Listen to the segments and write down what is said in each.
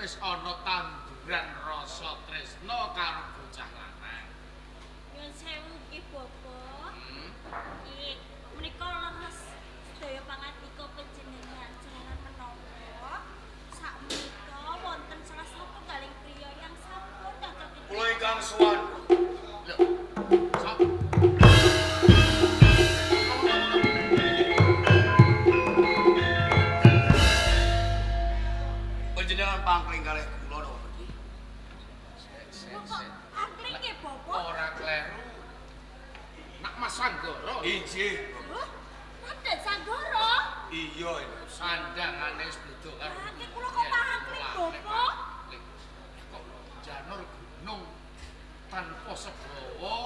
wis ana tanduran rasa tresna karo bocah lanang. Nyuwun sewu nggih, Bapak. Nggih, menika leres sedaya pangandika panjenengan jalaran menapa sakmenika wonten salah satunggaling priya ingkang sampun dados Kula ingkang sowan. Lho. Sop. Panjenengan pangkling kalih kula napa niki? Sik, sik, Kok sik. angkring nggih, Bapak? Ora kleru. Nak Mas Anggara. Inggih. Loh, Raden Sanggara. Iya ini. Sandangane wis beda karo. Angkring kula kok pangkring, Bapak? Kok janur gunung tanpa sebawa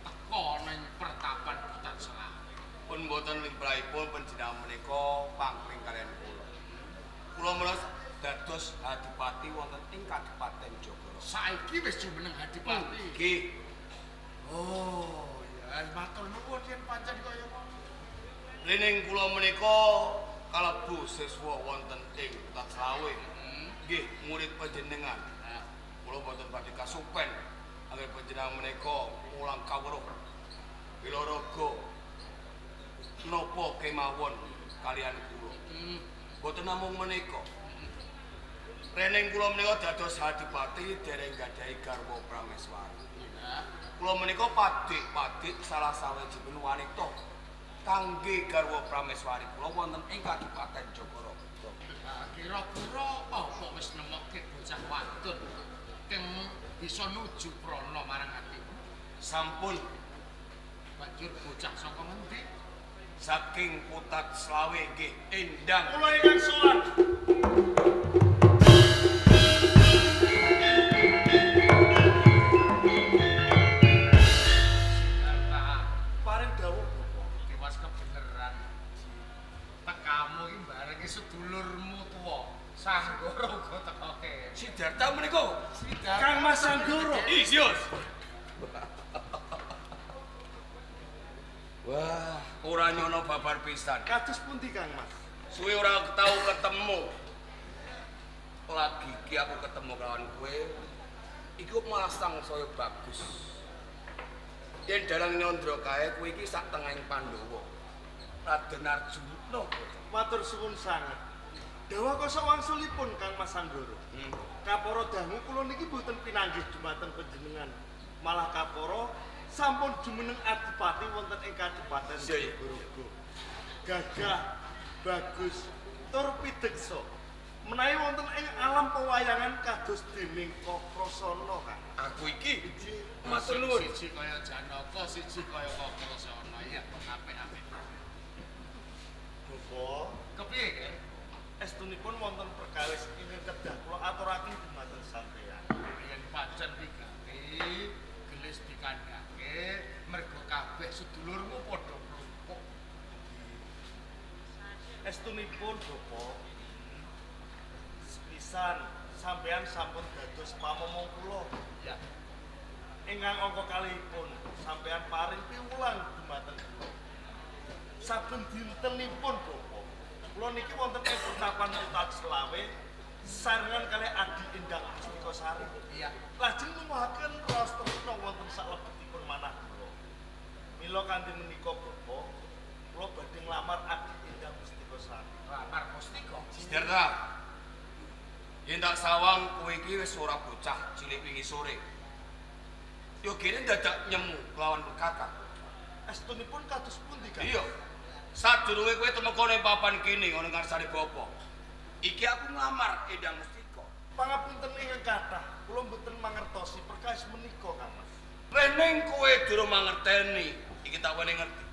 teka ning pertapan Putat Selawe. Pun mboten limrahipun panjenengan menika pangkling kalian kula. Kula melas dados adipati wonten ing Kadipaten Jogoro. Saiki wis jumeneng adipati. Nggih. Oh, ya matur nuwun yen pancen kaya ngono. Lening kula menika kalebu siswa wonten ing Putat Selawe. Nggih, murid panjenengan. Nah, Kula boten badhe kasupen angger panjenengan menika mulang kawruh wilaraga napa kemawon kalian kula. Boten namung menika. Rening kula menika dados adipati dereng gadhahi garwa prameswari. Iya. Kula menika padik-padik salah sawijipun wanita kangge garwa prameswari kula wonten ing Kadipaten Jogoro. Nah, kira-kira apa wis nemokke bocah wadon kang bisa nuju prana marang atimu? Sampun Banjur bocah saka ngendi? Saking Putat Selawe nggih Endang. Kula ingkang sowan. Sidarta, Paring dawuh, Bapak. tiwas kebeneran. Tekamu iki barengi sedulurmu tuwa. Sanggara uga teka kene. Sidarta menika. Sidarta. Kang Mas Anggara. Iya. Wah, ora nyono babar pisan. Kados pundi Kang Mas? Suwe ora tau ketemu. Lagi iki aku ketemu kelawan kowe. Iku malah sangsaya bagus. Yen dalang nyandra kae kowe iki sak tengahing Pandhawa. Raden Arjuna. Matur suwun sanget. Dawa kosok wangsulipun Kang Mas Anggara. Kapara dangu kula niki mboten pinanggih dumateng panjenengan. Malah kapara sampun jumeneng adipati wonten ing Kadipaten Iya, iya. Jogorogo. Gagah, bagus, tur pideksa. Menawi wonten ing alam pewayangan kados dening Kakrasana, Kang. Aku iki Inggih. matur nuwun. Siji kaya Janaka, siji kaya Kakrasana. Iya, apik-apik. Bapak, Kepiye, Ki? estunipun wonten perkawis ingkang kedah kula aturaken dumateng sampeyan. Yen pancen pigati, gelis dikandhake, mergo kabeh sedulurmu padha mlumpuk. Estunipun Bapak, sepisan sampeyan sampun dados pamomong kula. Ya, Ingkang angka kalihipun sampeyan paring piwulang dumateng kula. Saben dintenipun Bapak, kula niki wonten ing pertapan Putat Selawe sarengan kalih Adi Endang Mustikasari. Iya. Lajeng numuhaken raos tresna wonten salebetipun manah kula. Mila kanthi menika Bapak, kula badhe nglamar Adi Endang Mustikasari. Lamar mustika. Sidarta. Yen tak sawang kowe iki wis ora bocah cilik wingi sore. Yo kene dadak nyemu kelawan kakak. Estunipun kados pundi, Kang? Iya. Sadurunge kowe temeka ning papan kene ngono ngarsane bapa. Iki aku nglamar Endang Mustika. Pangapunten ingkang kathah, kula mboten mangertosi perkawis menika, Kang Mas. Rening kowe durung mangerteni, iki tak wene ngerti.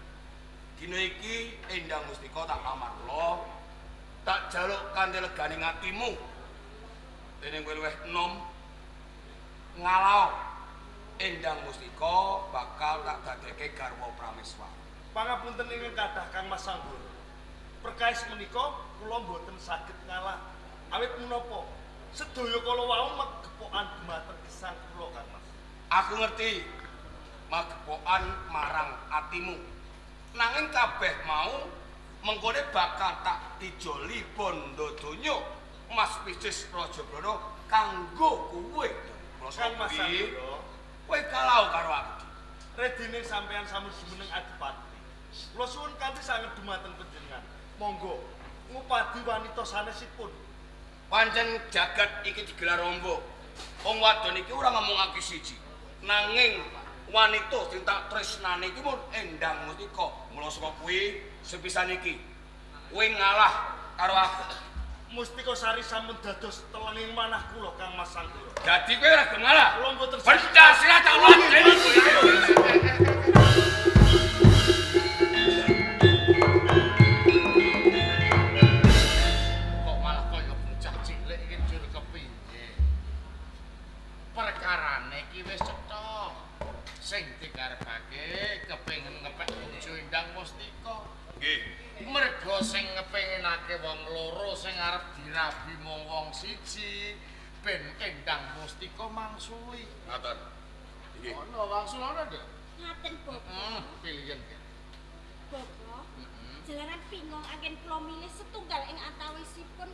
Dina iki Endang Mustika tak lamar kula. Tak jaluk kanthi legane atimu. Dening kowe luwih enom ngalao Endang Mustika bakal tak dadekke garwa prameswara. Pangapunten ingkang kathah Kang Mas Sanggoro. Perkawis menika kula mboten saged ngalah. Awit menapa sedaya kala wau megepokan dumateng gesang kula, Kang Mas. Aku ngerti magepokan marang atimu. Nanging kabeh mau mengkone bakal tak ijoli bondo donya Mas Picis Raja Brana kanggo kowe. Kula Kang Mas Sanggara, kowe galau karo aku. Redine sampean sampun jumeneng adipati. Kula suwun kanthi sanget dumateng panjenengan. Monggo ngupadi wanita sanesipun. Pancen jagat iki digelar ombo. Wong wadon iki ora ngomongake siji. Nanging wanita sing tak tresnani iki mun Endang Mustika. Mula saka kuwi sepisan iki kowe ngalah karo aku. Mustika Sari sampun dados telenging manah kula Kang Mas Sanggara. Dadi kowe ora gelem ngalah. Kula mboten Benda silat tak ladeni kowe. Kok malah kaya bocah cilik iki jur kepiye? Perkarane iki wis cetha. Sing dikarepake kepengin ngepek bojo Endang Mustika. Nggih. Merga sing ngepengenake wong loro sing arep dirabi mung wong siji ben Endang Mustika mangsuli. Ngaten. Nggih. Ono wangsul ana, Nduk? Ngaten Bapak. Pilihan. Bapak. Jalaran bingung anggen kula milih setunggal ing antawisipun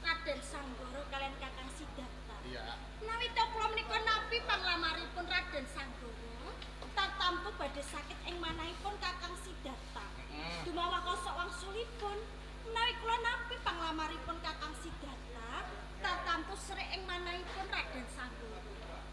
Raden Sanggara kalian Kakang Siddhartha. Iya. Menawi ta kula menika nampi panglamaripun Raden Sanggara, tatamtu badhe sakit ing manahipun Kakang Siddhartha. Dumawa kosok wangsulipun, menawi kula nampi panglamaripun Kakang Siddhartha, tatamtu serik ing manahipun Raden Sanggara.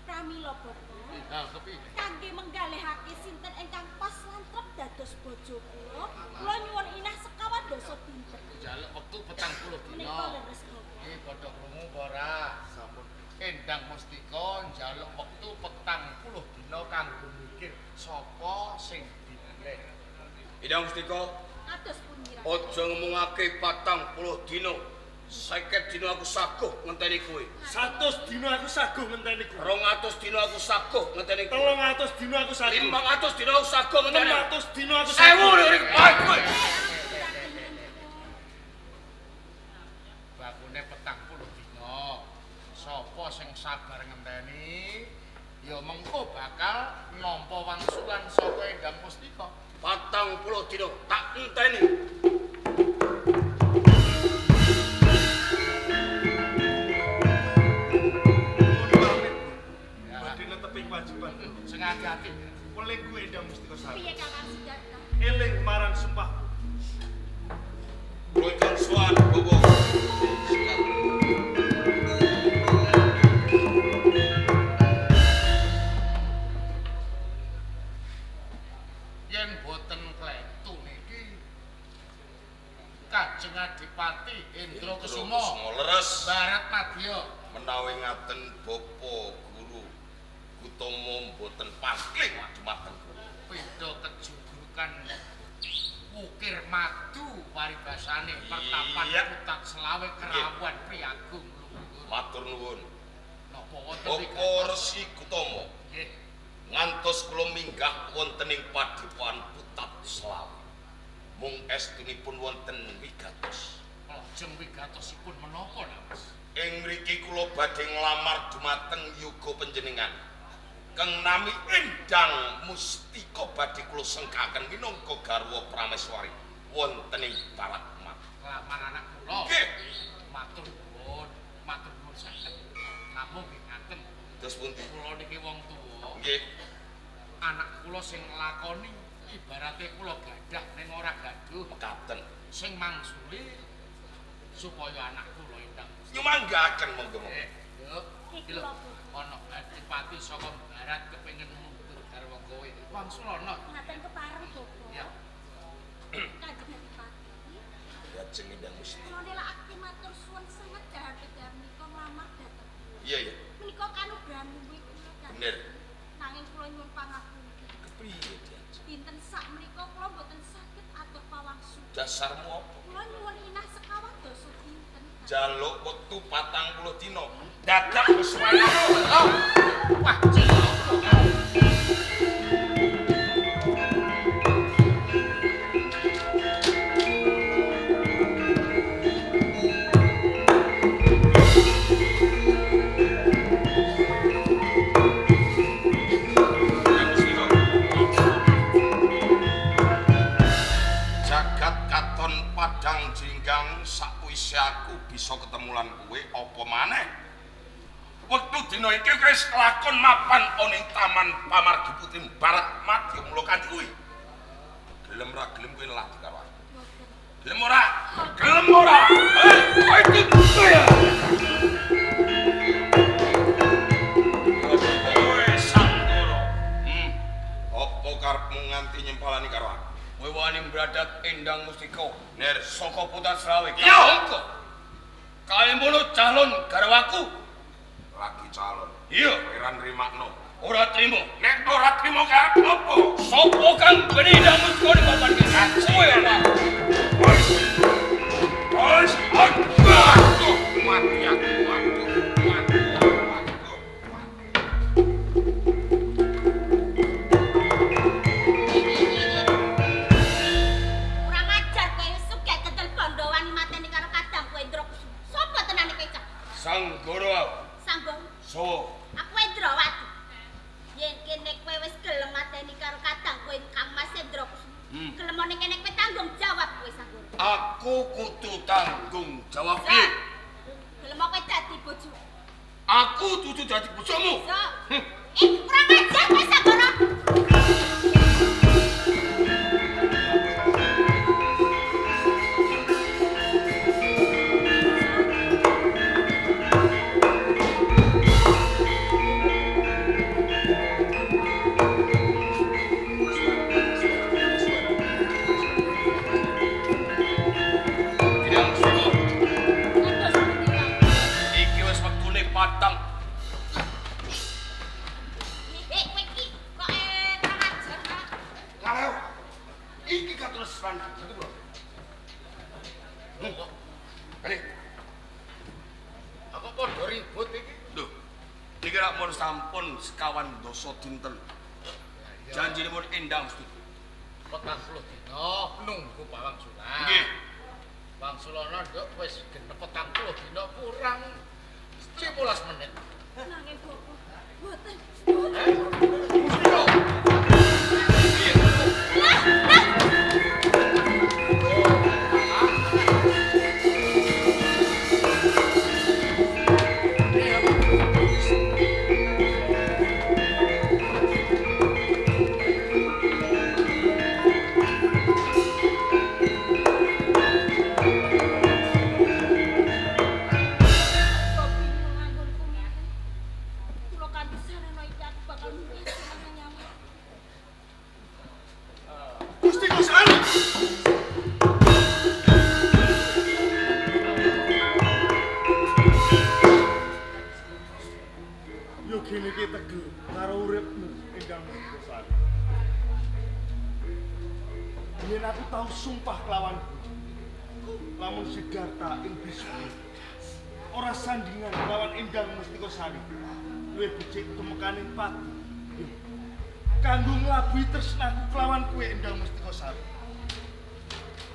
Pramila Bapak, Iya, kepiye? kangge menggalihake sinten ingkang pas lan trep dados bojo kula, kula nyuwun inah sekawan dasa dinten. Njaluk wektu 40 dina. Menika leres Bapak. Iki padha krungu apa ora? Sampun. Endang Mustika njaluk wektu 40 dina kanggo mikir sapa sing dipilih. Endang Mustika, Kados pundi Raden? aja ngomongake 40 dina. 50 dina aku saguh ngenteni kowe. 100 dina aku saguh ngenteni kowe. 200 dina aku saguh ngenteni kowe. 300 dina aku saguh. 500 dina aku saguh ngenteni. 600 dina aku saguh. 1000 lho iki kowe. Bakune 40 dina. Sapa sing sabar ngenteni ya mengko bakal nampa wangsulan saka Endang Mustika. 40 dina tak enteni. Badhe netepi kewajiban. Sing ati-ati. Weling kuwi Endang Mustika Sari. Piye Kakang Siddhartha? Eling marang sumpah. Kula ingkang sowan Bapak. Yen boten kletu niki Kanjeng Adipati Indra Kesuma leres. Barat Madya. Menawi ngaten Bapak Guru Gutama mboten pangkling dumateng kula. Beda kejugrukan ukir madu paribasane pertapan Putat Selawe Kerawan Priagung luhur. Matur nuwun. Napa wonten Bapak Resi Gutama nggih. ngantos kula minggah wonten ing padepokan Putat Selawe. Mung estunipun wonten wigatos. Lajeng wigatosipun menapa lho, Mas? Ing mriki kula badhe nglamar dumateng yoga panjenengan. Kang nami Endang Mustika badhe kula sengkaken minangka garwa prameswari wonten ing Barat Mat. Nglamar anak kula. Nggih. Matur nuwun, matur nuwun sanget. Namung nggih ngaten. Terus pundi? Kula niki wong tuwa. Nggih. Anak kula sing nglakoni ibarate kula gadah ning ora gaduh. Mekaten. Sing mangsuli supaya anak kula Endang Mustika. Nyumanggaken monggo-monggo. Yuk, iki lho ana adipati saka barat kepengin mundur garwa kowe. Wangsul ana. Ngaten kepareng Bapak. Ya. Kanjeng Adipati. Lajeng Endang Mustika. Kula nelakake matur suwun sanget dahar tegar menika nglamar dhateng kula. Iya, iya. Menika kanugrahan luwih kula kan. Bener. Nanging kula nyuwun pangapunten. Kepriye, Diajeng? Dinten sak menika kula mboten saged atur pawangsul. Dasarmu apa? Kula nyuwun inah sekawan dasa dinten. Jaluk wektu 40 dina. Dadak wis wae. Wah, cilaka. Jagat katon padang jinggang sakwise aku bisa ketemu lan kowe apa maneh? Wektu dina iki wis kelakon mapan ana ing Taman Pamargi Putri Barat Madya Mula kanthi kuwi. Gelem ra gelem kowe lagi karo aku. Gelem ora? Gelem ora? Kowe Sanggara. Apa karepmu nganti nyempalani karo aku? Kowe wani mbradat Endang Mustika. Ner saka Putat Selawe. Iya. Kae mono calon garwaku. Lagi calon. Iya. Kowe ora nrimakno. Ora trimo. Nek ora trimo karep apa? Sopo kang beni Endang Mustika ning papan kene? Kowe ora. Wis, aduh, mati aku, aduh, mati aku, aduh. Kurang ajar kowe sugih kendel bondo wani mateni karo kadang kowe Endra Kusuma. Sopo tenane kowe cak? Sanggara. Sanggara. Sowo. Aku Endrawati. Yen kene kowe wis gelem mateni karo kadang kowe Kang Mas Endra Kusuma. Gelem ning kene kowe tanggung jawab kowe Sanggara. Aku kudu tanggung jawab piye? Gelem kowe dadi bojo. Aku kudu dadi bojomu. Kurang ajar kowe Sanggara. Endang Mustika, Kados pundi, Kang? iki wis wektune patang. Kowe iki kok kurang ajar, Pak. Kalau iki katerus lanang, satu bro. Kok Kali, aku padha ribut iki. Lho, iki rak mun sampun sekawan dasa dinten. Janjinipun Endang Mustika. 40 dina nunggu pawangsulan. Nggih. Wangsulana nduk wis genep 40 dina kurang 15 menit. Nanging Bapak, mboten. Mustika. Lah, lah. Kok bingung anggonku ngene. Kula kanthi sarana iki aku bakal mati nang nyawa. Gusti Kusari. Yo gene iki tegel karo uripmu Endang Mustikasari. Yen aku tau sumpah kelawan lamun Siddhartha ing bisuke ora sandingan lawan Endang Mustikasari luwih becik tumekaning pati. Yo, kanggo nglabuhi tresnaku kelawan kowe Endang Mustikasari.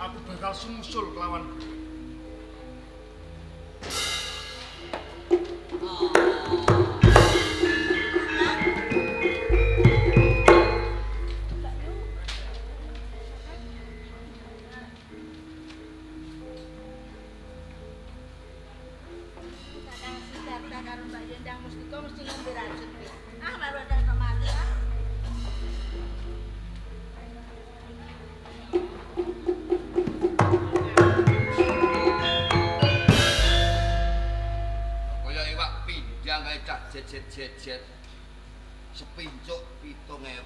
Aku bakal sumusul kelawan kowe. Mbak Yu. Kakang Siddhartha karo Mbak Endang Mustika mesti ngombe racun kuwi. Ah, baru ada kemati ah. Kaya iwak pindang kae cak jet-jet-jet. Sepincuk 7.000.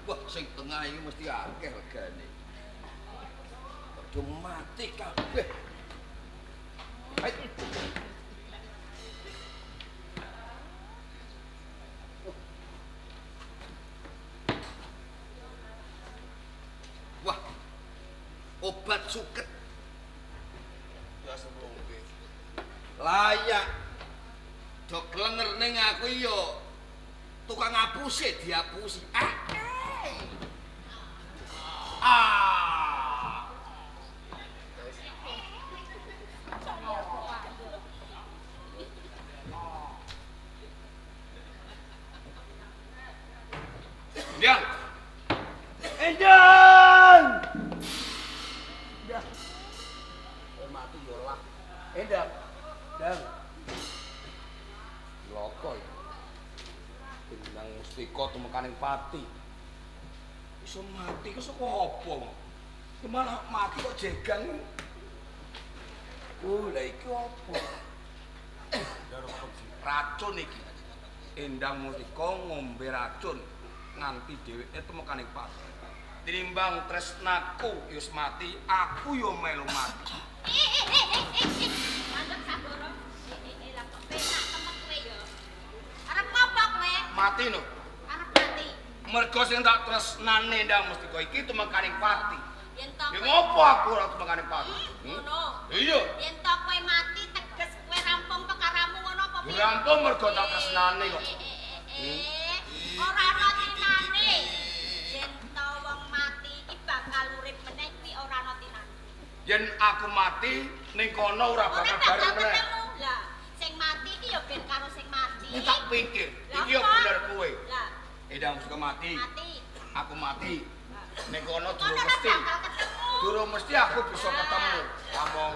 Wah, sing tengah iki mesti akeh regane. Padha mati kabeh. Hai. Wah. Obat suket layak. Dok klenger ning aku yo tukang ngapuse diapusi. Ah. Ah. Endang. Endang! Mati yo lah. Endang. Dang. Cilaka ya. Endang Mustika tumekaning pati. Iso mati ku saka apa? Ki malah mati kok jegang. Oh, lha iki apa? Racun iki. Endang Mustika ngombe racun nganti dheweke tumekaning pati. Tinimbang tresnaku wis mati, aku yo melu mati. Mandek Sagara. Lah kok penak temen kowe yo. Arep apa kowe? Mati no. Arep mati. Mergo sing tak tresnane Endang Mustika iki tumekaning pati. Yen to Ya ngopo aku ora tumekaning pati? Ngono. Iya. Yen to kowe mati teges kowe rampung perkaramu ngono apa piye? Rampung mergo tak tresnane kok. Ora ana tinane. Yen to wong mati iki bakal urip meneh kuwi ora ana tinane. Yen aku mati ning kono ora Ora bakal bakal bareng meneh. ketemu. Lah, sing mati iki ya ben karo sing mati. Nek tak pikir, Lah iki yo apa? bener kowe. Lah, Endang Mustika mati, mati. aku mati. Ning kono Kono durung ora mesti. bakal ketemu. Durung mesti aku bisa ketemu. Ngomong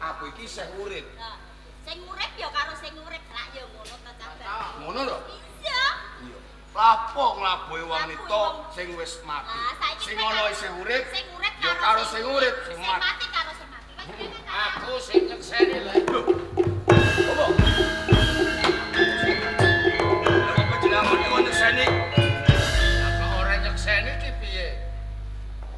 aku iki isih urip. Lah, sing urip ya karo sing urip lak ya ngono ta Cak. Ngono lho. Iya. Iya. Lapo nglabuhi wanita sing wis mati. Lah, saiki Sing kowe ana karo- isih urip, sing urip ya karo sing urip, sing sing mati. mati karo sing mati. Wes kene karo Aku sing nyekseni lho. Apa? Lha kok jenengan kok nyekseni? Lah kok ora nyekseni iki piye?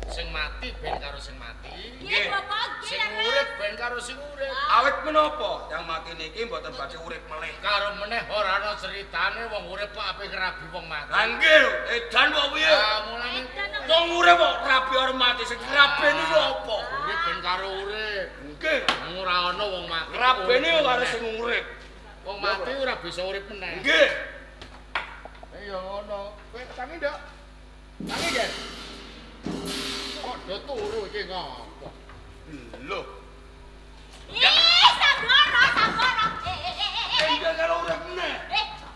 Sing mati ben karo sing mati. Nggih, Bapak, nggih, Sing Rara. urip ben karo sing urip. Awit menapa yang mati niki mboten badhe urip melih. Karo meneh ora ana ceritane wong urip kok ape ngrabi wong mati. Lah nggih lho, edan kok piye? Ah, mulane Edan kok. Wong urip kok rabi ora mati, sing rabene lho apa? urip ben karo urip. Nggih. Ora ana wong mati. Rabene urip karo meneh. sing urip. Wong mati ora bisa urip meneh. Nggih. Iya ngono. Kowe tangi nduk. Tangi, Gen. Kok do turu iki ngopo? Lho, Ih, Sagara, Sagara. Eh. enggak karo urip meneh.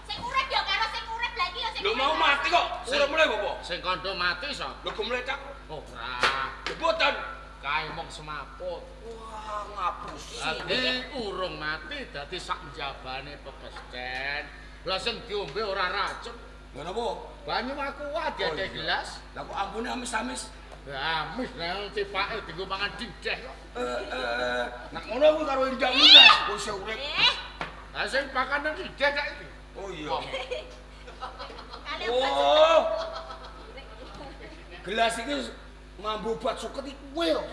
Sing urip ya karo sing urip lagi ya sing Lho mau mati kok urip meneh apa? Sing kandha mati sapa? Lho gumlecak. Ora. Mboten. Kae mung semaput. Wah, ngapus. Dadi urung mati dadi sak njabane pepesten. Lah sing diombe ora racun. Lha napa? Banyu aqua diadek Oh, iya. gelas. Lah kok ambune amis-amis. Lah amis nang tipake dienggo mangan dideh kok. Nek ngono kuwi karo Endang meneh, kowe isih urip. Lah sing pakanan dideh sak iki. Oh iya. Kali obat Oh. Gelas iki mambu obat suket iki kowe lho.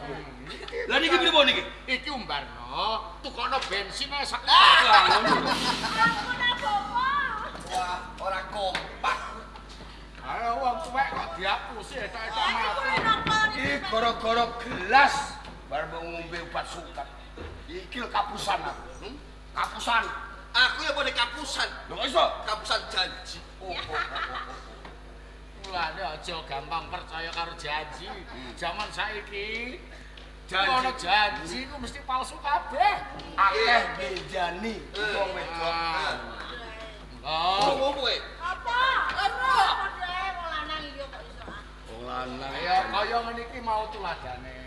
Lah niki pripun niki? Iki umbarno, tukokno bensin ae sak. Lah ngono. Ampun ah, Bapak. Wah, ora kompak. Ayo wong tuwek kok diapusi etok-etok Lah niku mati. napa niku? Iki gara-gara gelas bar ngombe obat suket. Iki lho kapusan aku. Hmm? Kapusan. Aku ya boleh kapusan. Lho kok iso? Kapusan janji. Oh, oh, oh, oh. Mulane aja gampang percaya karo janji. Zaman saiki Janji. Ono janji ku mesti palsu kabeh. Akeh benjani wong wedok. Oh, Ngomong kowe. Apa? Apa? Padha ae wong lanang iya kok iso. ah. Wong lanang ya kaya ngene iki mau tuladane.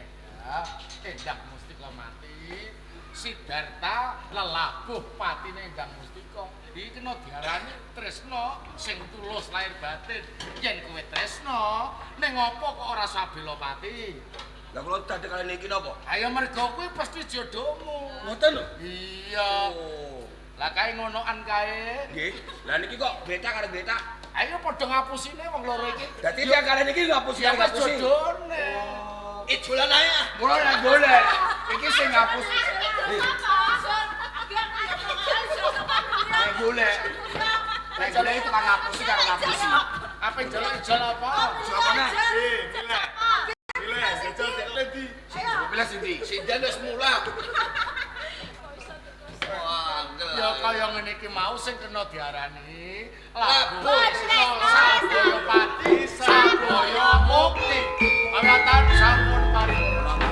Ya, Endang Mustika mati, Sidarta lelabuh patine Endang Mustika. Iki kena diarani tresna sing tulus lahir batin. Yen kowe tresna, ning apa kok ora sabela pati? Lah kula dadek kalian iki napa? Ayo mergo kuwi pasti jodohmu. Mboten lho. Iya. Oh. Lah kae ngonoan kae. Nggih. Lah niki kok beta karo beta. Ayo padha ngapusine wong loro iki. Dadi tiyang kalian iki ngapusi Ya karo wis ngapusi. jodone. Ijolan ae ah. Mula nek golek iki sing ngapus nek golek. Nek golek itu tukang ngapusi karo ngapusi. Apa njaluk ijol apa? Sapa neh? Milih. Milih, jajal tekle ndi? Pilih sing ndi? Sinden wis mulah. Wah, angel. Ya kaya ngene iki mau sing kena diarani lagu Labuh Tresna Sabaya Pati Sabaya Mukti. Pamatan sampun paripurna.